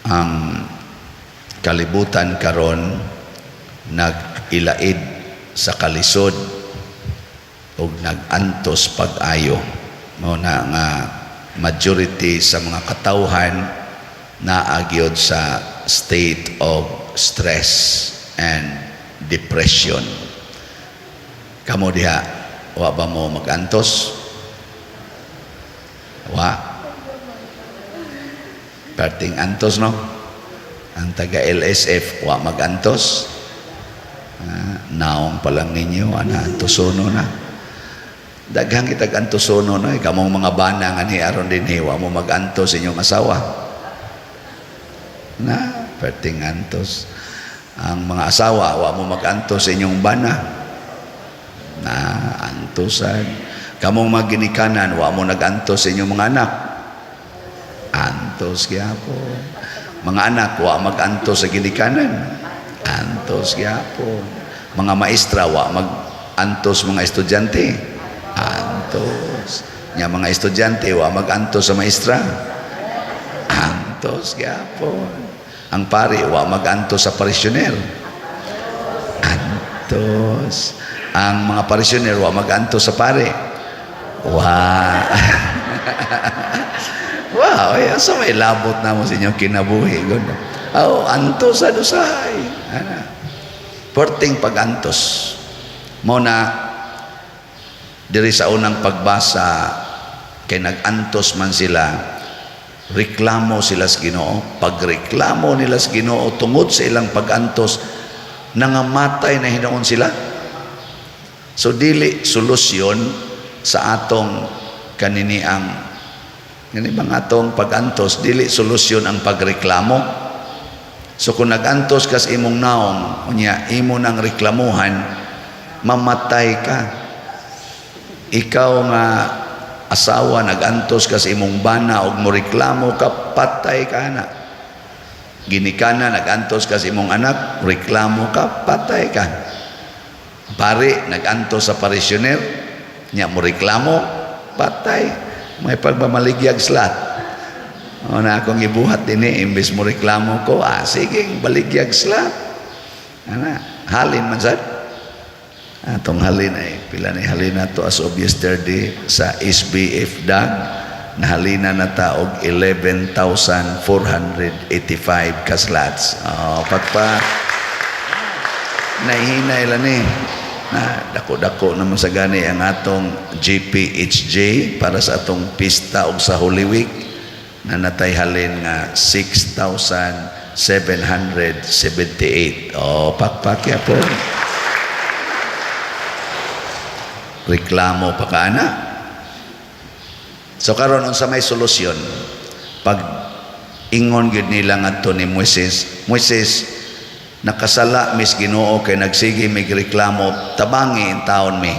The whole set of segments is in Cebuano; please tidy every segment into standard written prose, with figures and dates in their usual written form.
Ang kalibutan karon nag-ilaid sa kalisod ug nag-antos pag-ayo. Mao na nga majority sa mga katawhan naa gyud sa state of stress and depression. Kamo diha, wa ba mo mag-antos? Wa. Perting antos, no? Ang taga LSF, wa mag-antos. Ah, naong pa lang ninyo, ana, antosono na. Daghang kitag antosono no, eh. Kamong mga bana nga ni aron dinhi, wa mo mag-antos inyong asawa. Na, perting antos. Ang mga asawa, wa mo mag-antos sa inyong bana. Na, antosan. Kamong mga ginikanan, wa mo nag-antos sa inyong mga anak. Antos gyapon. Mga anak, wa mag-antos sa ginikanan. Antos gyapon. Mga maestra, wa mag-antos mga estudyante. Antos. Nya mga estudyante, wa mag-antos sa maestra. Antos gyapon. Ang pari, wa mag-antos sa parisyonel. Antos. Ang mga parisyonel, wa mag-antos sa pari. Wa. Wow, ay, asa may labot na mo sa inyong kinabuhi. Gud. Oh, antos sa usahay. Ana. Perting pag-antos. Mao na diri sa unang pagbasa kay nag-antos man sila, reklamo sila sa Ginoo. Pagreklamo nila sa Ginoo tungod sa ilang pag-antos, nangamatay na hinuon sila. So dili solusyon sa atong kaniniang ngani bang atong pag-antos, dili solusyon ang pagreklamo. So kung nag-antos ka sa imong naong, unya imo nang reklamuhan, mamatay ka. Ikaw nga asawa, nag-antos ka sa imong bana og moreklamo ka, patay ka na. Ginikana, nag-antos ka sa imong anak, reklamo ka, patay ka. Pari, nag-antos sa parisyonel, nya mo reklamo, patay. May pagmamaligyag slot. O na akong ibuhat dinhi, imbes mo reklamo ko, ah, sige, baligyag slot. Ana, halin man sad. Atong halin ay, pila ni halin na to as of yesterday sa SBF DAG, nahalina na ta og 11,485 ka slots. Oh, pagpa nahihinay lang ni na dako-dako naman sa gani ang atong GPHJ para sa atong pista og sa Holy Week na natay halin nga 6,778. Oh, pakpak ya po. Reklamo pa ka na. So karon, unsa may solusyon? Pag ingon gyud nila ngadto ni Moises, "Moises, nakasala mis Ginoo kay nagsige mig reklamo, tabangi in taon mi."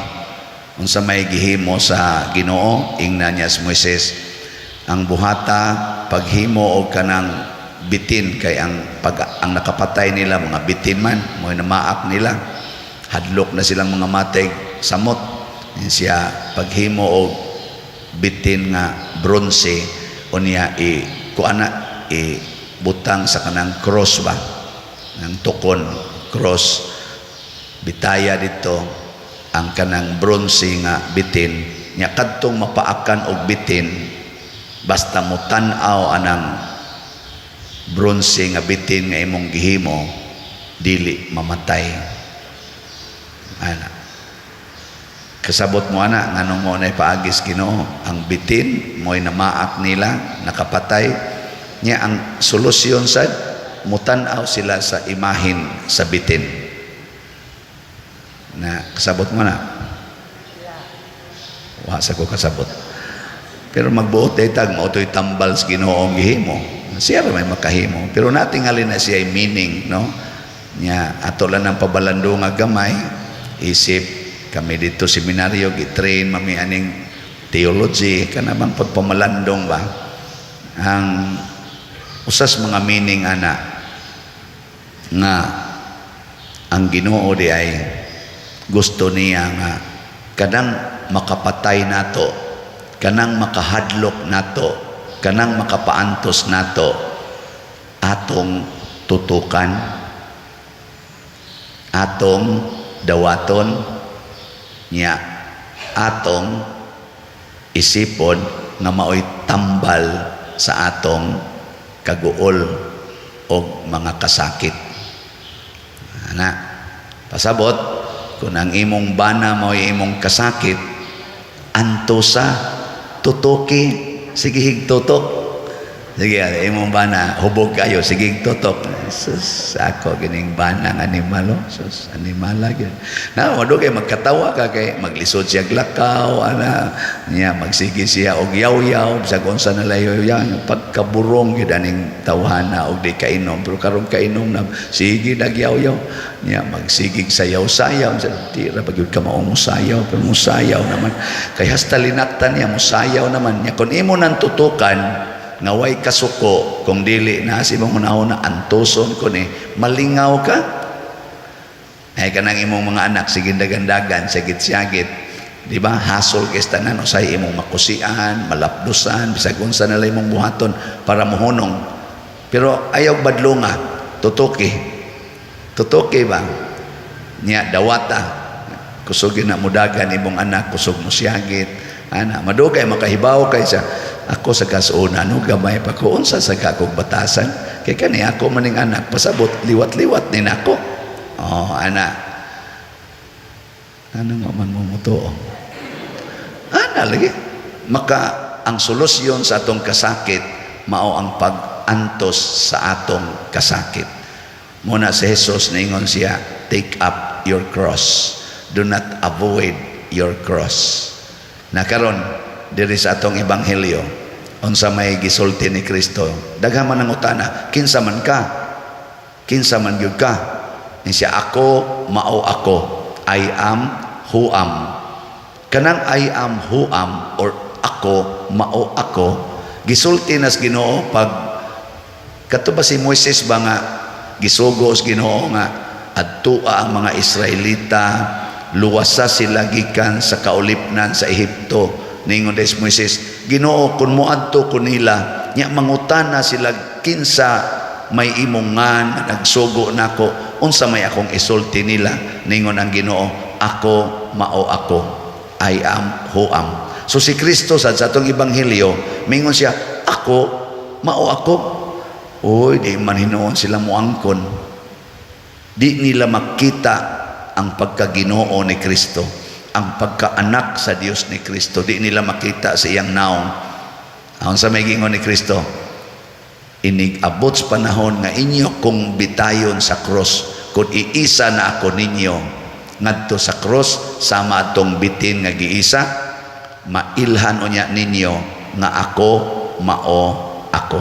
Unsa may gihimo sa Ginoo? Ingna niya si Moises, ang buhata, paghimo og kanang bitin, kay ang pag ang nakapatay nila mga bitin man mo namaak nila, hadlok na silang mga mateg samot. Yun siya, paghimo og bitin nga bronze, unya i kuana, i butang sa kanang cross ba ng tukon cross, bitaya dito ang kanang bronze nga bitin. Nya kadtong mapaakan og bitin, basta mo tan-aw anang bronze nga bitin nga imong gihimo, dili mamatay. Ana, kasabot mo ana nganong mo na paagis Ginoo ang bitin mo'y namaak nila nakapatay niya? Ang solusyon sad, mutan-aw sila sa imahin sa bitin. Na kasabot mo na? Wa sa ko kasabot, pero magbuot tag mao to'y tambal sa Ginoo ang gihimo. Siya ra may makahimo, pero natingali na siya meaning, no? Nya ato lang ng pabalando nga gamay, isip kami dito seminaryo gi-train mami aning theology, kana bang pagpamalandong ba. Ang usas mga meaning ana nga ang Ginoo di ay gusto niya nga kanang makapatay nato, kanang makahadlok nato, kanang makapaantos nato. Atong tutukan, atong dawaton nya, atong isipon nga maoy tambal sa atong kaguol og mga kasakit. Ana, pasabot, kung ang imong bana mao'y imong kasakit, antosa, tutuki, sige higtutok. Sige, imong bana, hubog kayo, sige tutok. Sus, ako gining bana ng animal, oh. Sus, animal lagi. Na, madugay magkatawa ka kay maglisod siya lakaw, ana, niya magsige siya og yaw-yaw, bisag unsa na layo yaw, pagkaburong gyud aning tawhana og di kainom, pero karon kainom na, sige nagyaw-yaw. Niya magsigig sayaw-sayaw, sa di ra pa gyud ka maong musayaw, pero musayaw naman. Kay hasta linaktan niya, musayaw naman niya. Kung imo nang tutukan, nga way kasuko, kung dili na si imong hunahuna, antuson ko ni, malingaw ka. Ay, kanang imong mga anak sige dagandagan, sige siyagit, di ba? Hasol kay tanan, usay imong makusian, malapdusan, bisag unsa na lang imong buhaton para mohunong, pero ayaw badlonga, tutuki, tutuki ba niya, dawata, kusugin na mudagan imong anak, kusog mo siyagit ana, madugay makahibaw kay sa ako sa kasuna, no, gamay pa ko, unsa sa kakog batasan kay kani ako maning anak, pasabot liwat-liwat ni nako. Oh, ana, ano nga man mo mutuo, ana lagi maka ang solusyon sa atong kasakit mao ang pag-antos sa atong kasakit. Muna si Jesus, niingon siya, "Take up your cross. Do not avoid your cross." Na karon diri sa atong ebanghelyo, unsa may gisulti ni Kristo? Daghan man ang utana, "Kinsa man ka? Kinsa man gyud ka?" Ni siya, "Ako mao ako. I am who am." Kanang "I am who am" or "Ako mao ako," gisulti nas Ginoo pag kato ba si Moises ba nga gisugo sa Ginoo nga adtua ang mga Israelita, luwasa sila gikan sa kaulipnan sa Ehipto. Ningon des Moises, "Ginoo, kung moadto ko nila nya mangutana sila kinsa may imong ngan nagsugo nako, unsa may akong isulti nila?" Ningon ang Ginoo, "Ako mao ako. I am who am." So si Kristo sa atong ebanghelyo, mingon siya, "Ako mao ako." Uy, di man hinuon sila moangkon. Di nila makita ang pagkaginoo ni Kristo, ang pagkaanak sa Dios ni Kristo. Di nila makita sa iyang naong. Ayon sa may gingon ni Kristo, "Inig abot sa panahon nga inyo kong bitayon sa cross, kung iisa na ako ninyo ngadto sa cross sama atong bitin nga giisa, mailhan unya ninyo nga ako mao ako."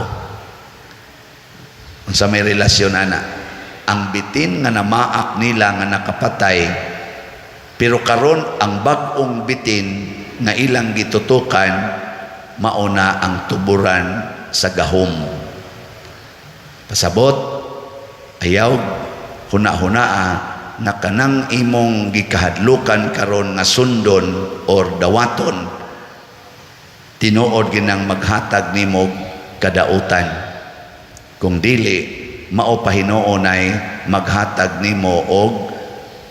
Unsa may relasyon ana? Ang bitin nga namaak nila nga nakapatay, pero karon ang bag-ong bitin nga ilang gitutukan mauna ang tuburan sa gahom. Pasabot, ayaw huna-hunaa nga kanang imong gikahadlukan karon nga sundon or dawaton, tinuod ginang maghatag nimo kadautan. Kung dili, mao pa hinuon ay maghatag nimo og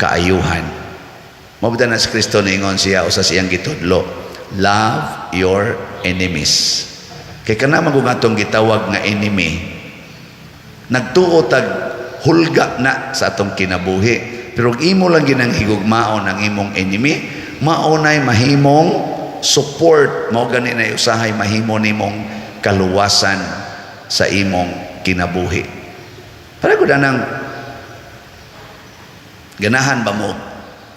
kaayuhan. Mao na si Kristo, niingon siya usa sa iyang gitudlo, "Love your enemies." Kay kana man atong gitawag nga enemy, nagtuo tag hulga na sa atong kinabuhi. Pero ug imo lang ginang higugmaon ang imong enemy, mao nay mahimong support, mao gani na usahay mahimo nimong kaluwasan sa imong kinabuhi. Para ko danang ganahan ba mo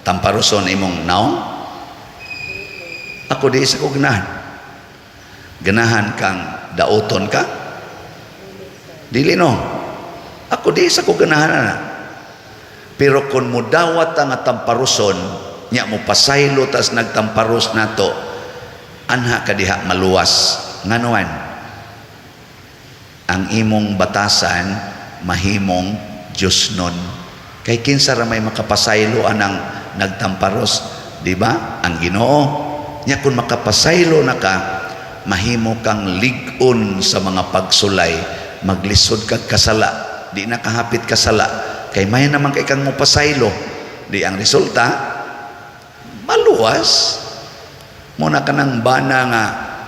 tamparuson imong naong? Ako, di sa ko ganahan. Ganahan kang dauton ka? Dili, no? Ako, di sa ko ganahan na. Pero kung mudawat ang tamparuson, nya mo pasaylo tas nagtamparos nato, anha ka diha maluwas. Nganuan? Ang imong batasan mahimong Diyos nun. Kay kinsa ra may makapasaylo anang nagtamparos, di ba? Ang Ginoo. Nya kung makapasaylo na ka, mahimo kang lig-on sa mga pagsulay Maglisod kag kasala, di na kahapit kasala kay may naman kay kang mopasaylo. Di ang resulta maluwas mo na kanang bana nga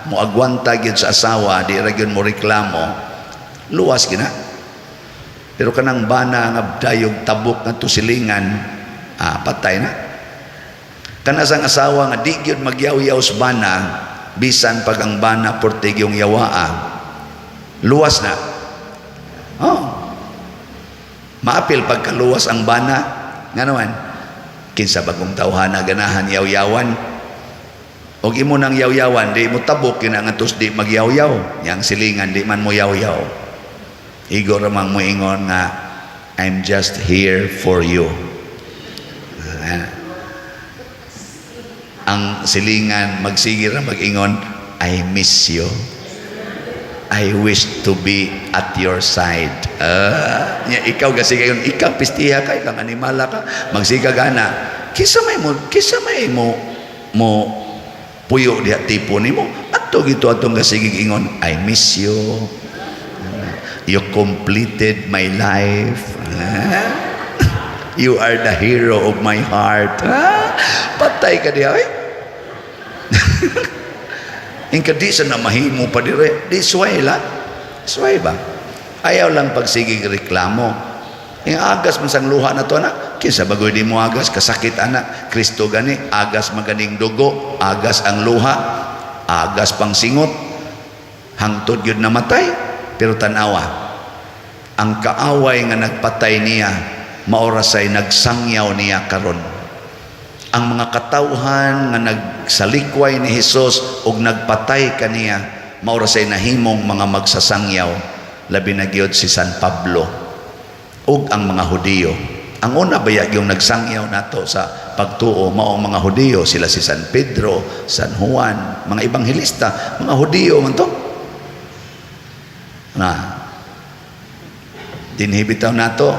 moagwanta gyud sa asawa, di ra gyud mo reklamo, luwas gina. Pero kanang bana nga dayog tabok nga silingan, ah, patay na. Kana sang asawa nga di gyud magyaw-yaw sa bana bisan pag ang bana portigyong yawaa, luwas na. Oh, maapil pagkaluwas ang bana. Nga naman, kinsa bagong tawhana ganahan yaw-yawan? Og imo nang yaw-yawan, di mo tabok kina nga di magyaw-yaw. Yang silingan di man mo yaw-yaw, igo ramang mo ingon nga, "I'm just here for you." Ah. Ang silingan magsige ra mag-ingon, "I miss you. I wish to be at your side." Ah, nya ikaw kasi gayon, ikaw pistiha ka, ikaw animala ka, magsiga gana. Kisa may mo puyo diha tipo nimo. Adto gito atong gasigig ingon, "I miss you. You completed my life. Ah, you are the hero of my heart." Ah, patay ka diha eh. Ingka di sa na mahimo pa dire, di suway la. Suway ba? Ayaw lang pagsigig reklamo. Yung agas man sang luha na to anak, kinsa bagoy di mo agas, kasakit anak. Kristo gani, agas maganing dugo, agas ang luha, agas pang singot, hangtod yun namatay. Pero tanawa, ang kaaway nga nagpatay niya, maorasay nagsangyaw niya karon. Ang mga katawhan nga nagsalikway ni Hesus ug nagpatay kaniya, maorasay nahimong mga magsasangyaw, labi na gyud si San Pablo ug ang mga Hudiyo. Ang una baya yung nagsangyaw nato sa pagtuo mao ang mga Hudiyo, sila si San Pedro, San Juan, mga ebanghelista, mga Hudiyo man to. Na dinhi bitaw nato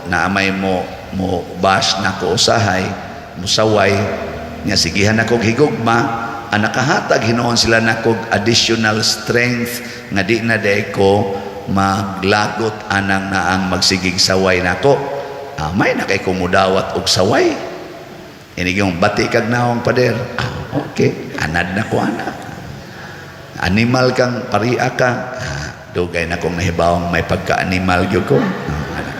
na may mo mo bash nako usahay, musaway nya, sigihan ako higugma ang nakahatag hinuon sila nakog additional strength nga di na day ko maglagot anang naang magsigig saway nako. Ah, may na kay kumudawat og saway. Inig yung bati kag naong pader, ah, okay, anad na ko ana. Animal kang paria ka, ah, dugay na kong nahibawang may pagka-animal gyud ko. Ah, ana.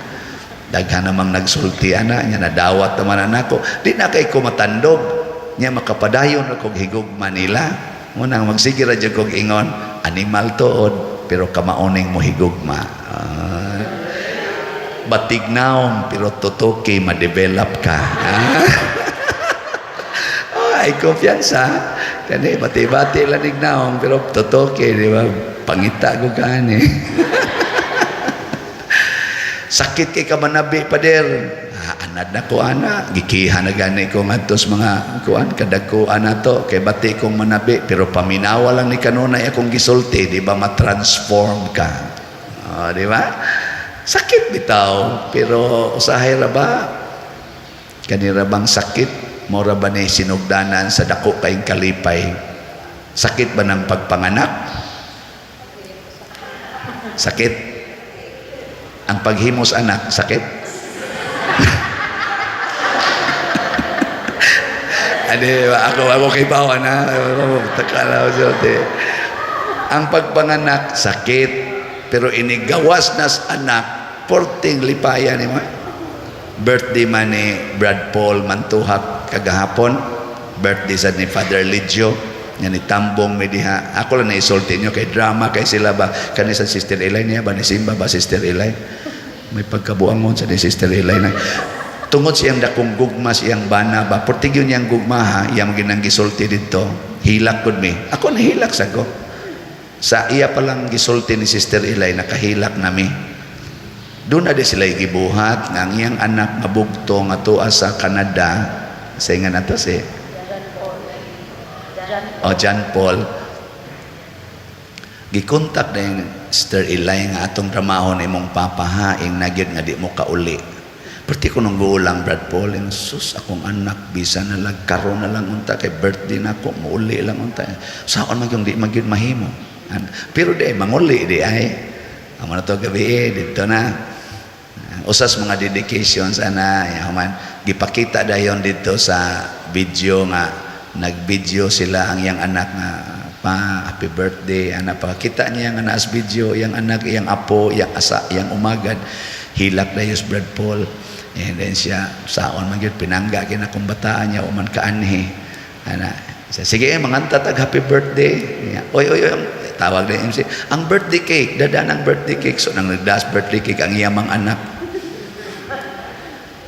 Daghan namang nagsulti ana nya, nadawat naman anak ko, di na kay ko matandog nya, makapadayon ra kog higugma nila. Mo nang magsige ra jud kog ingon, animal tuod pero kamauning mo higugma. Ah, batignaon pero tutuki ma-develop ka. Ah. Oh, ay kumpiyansa kani, bati-bati lang naong pero tutuki, di ba, pangita ko kani. Sakit kay kamanabi, pader. Ah, anad na ko ana, gikiha na gani ko ngadto sa mga kuan kadagkuan nato kay bati kong manabi, pero paminawa lang ni kanunay akong gisulti, di ba ma-transform ka? Oh, di ba? Sakit bitaw, pero usahay ra ba? Kanira bang sakit mora ba ni sinugdanan sa dako kayong kalipay? Sakit ba ng pagpanganak? Sakit. Ang paghimos anak, sakit? Adi, ako ako kay bawa na. Takala ko. Ang pagpanganak, sakit. Pero inigawas nas anak, porting lipaya ni mo. Birthday man ni Brad Paul Mantuhak kagahapon. Birthday sa ni Father Ligio nga ni Tambong mi diha. Ako lang naisulti niyo kay drama kay sila ba. Kani sa Sister Eli niya ba ni Simba ba, Sister Eli? May pagkabuangon sa ni Sister Eli na. Tungod siyang dakong gugma siyang bana ba. Portigyo niyang gugma ha, iyang ginang gisulti dito. Hilak gud mi. Ako nahilak sa ko. Sa iya palang gisulti ni Sister Eli, nakahilak nami. Doon na di sila gibuhat nga ang iyang anak mabugto nga tuwa sa Canada. Sa nga nato si o John Paul, gikontak na yung Sister Eli nga atong dramahon imong papa ha, ing nagyod nga di mo kauli. Perti ko nung gulang Brad Paul, yung sus akong anak bisa na lang karon na lang unta kay birthday na ako, muuli lang unta. Saon man yung di magyud mahimo. Pero di ay manguli di ay. Amo na to gabi eh, dito na. Usas mga dedications ana, human gipakita dayon dito sa video nga nag-video sila ang iyang anak nga, "Pa, happy birthday," ana. Pakita niya ang anak sa video, iyang anak, iyang apo, iyang asa, iyang umagad. Hilak dayon si Brad Paul, and then siya saon man gyud, pinangga kina kung bataan niya uman kaanhi ana. Siya, "Sige, manganta tag happy birthday." Niya, "Oy, oy, oy," tawag na MC, "Ang birthday cake, dada ng birthday cake." So nang nagdas birthday cake ang iyang mga anak,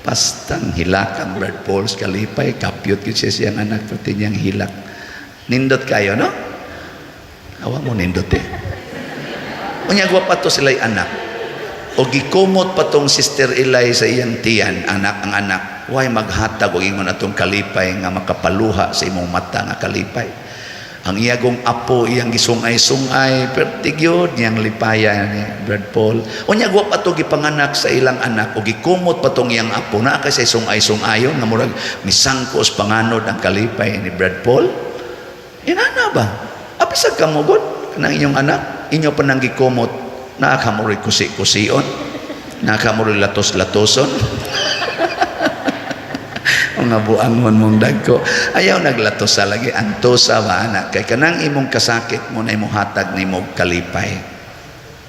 pastang hilak ang Brad Paul kalipay. Kapyot gyud siya siyang anak, pati niyang hilak. Nindot kayo, no? Awa mo nindot eh. Unya wa pa to sila'y anak o gikumot pa tong Sister Ilay sa iyang tiyan anak ang anak. Way maghatag og ingon atong kalipay nga makapaluha sa imong mata nga kalipay. Ang iyagong apo, iyang gisungay-sungay, perti gyud niyang lipaya ni Brad Paul. Unya wa pa to gipanganak sa ilang anak o gikumot pa tong iyang apo na kay sa sungay-sungayon nga murag misangkos panganod ang kalipay ni Brad Paul. Inana ba? Apisag kamo gud kanang inyong anak, inyo pa nang gikumot, naa ka mo kusi-kusion, naa ka mo latos-latoson. Mga buangon mong dagko. Ayaw naglatos sa lagi. Antosa ba anak? Kay kanang imong kasakit mo na imong hatag nimo kalipay.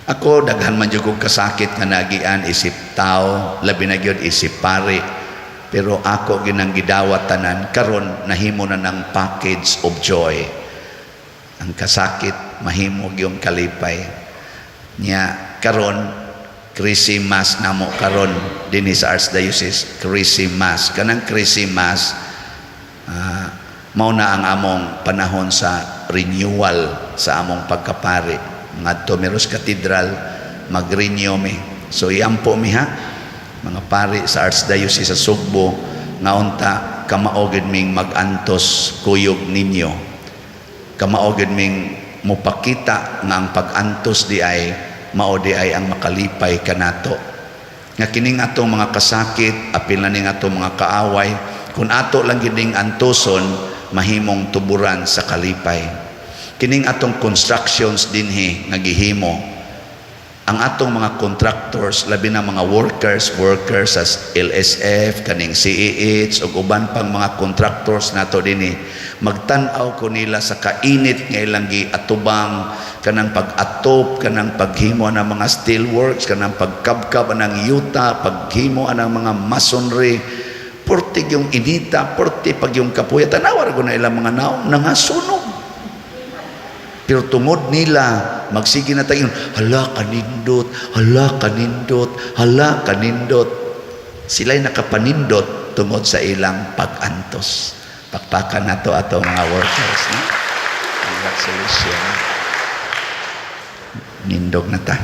Ako, daghan man jud kog kasakit nga nagian isip tao, labi na gyud isip pari. Pero ako ginang gidawat tanan karon, nahimo na ng package of joy. Ang kasakit mahimo gyung kalipay. Nya karon Christmas namo karon dinhi sa Archdiocese, Christmas. Kanang Christmas, mao na ang among panahon sa renewal sa among pagkapari. Ngadto mi sa Cathedral, mag-renew mi. So iampo mi ha, mga pari sa Archdiocese sa Sugbo, nga unta kamao gid ming mag-antos kuyog ninyo. Kamao gid ming mupakita nga ang pag-antos di ay mao di ay ang makalipay kanato. Nga kining atong mga kasakit, apil na ning atong mga kaaway, kung ato lang gining antoson, mahimong tuburan sa kalipay. Kining atong constructions dinhi nga gihimo, ang atong mga contractors, labi na mga workers, workers sa LSF, kaning CEH, ug uban pang mga contractors nato dinhi, magtan-aw ko nila sa kainit nga ilang giatubang, kanang pag-atop, kanang paghimo ng mga steelworks, kanang pagkabkab ng yuta, paghimo ng mga masonry, porti yung inita, porti pag yung kapuya, tanawa ko na ilang mga naong nangasunog. Pero tungod nila, magsige na tayo, "Hala, kanindot, hala, kanindot, hala, kanindot." Sila'y nakapanindot tungod sa ilang pag-antos. Pakpakan nato ato mga workers. No? Congratulations. Nindog na ta.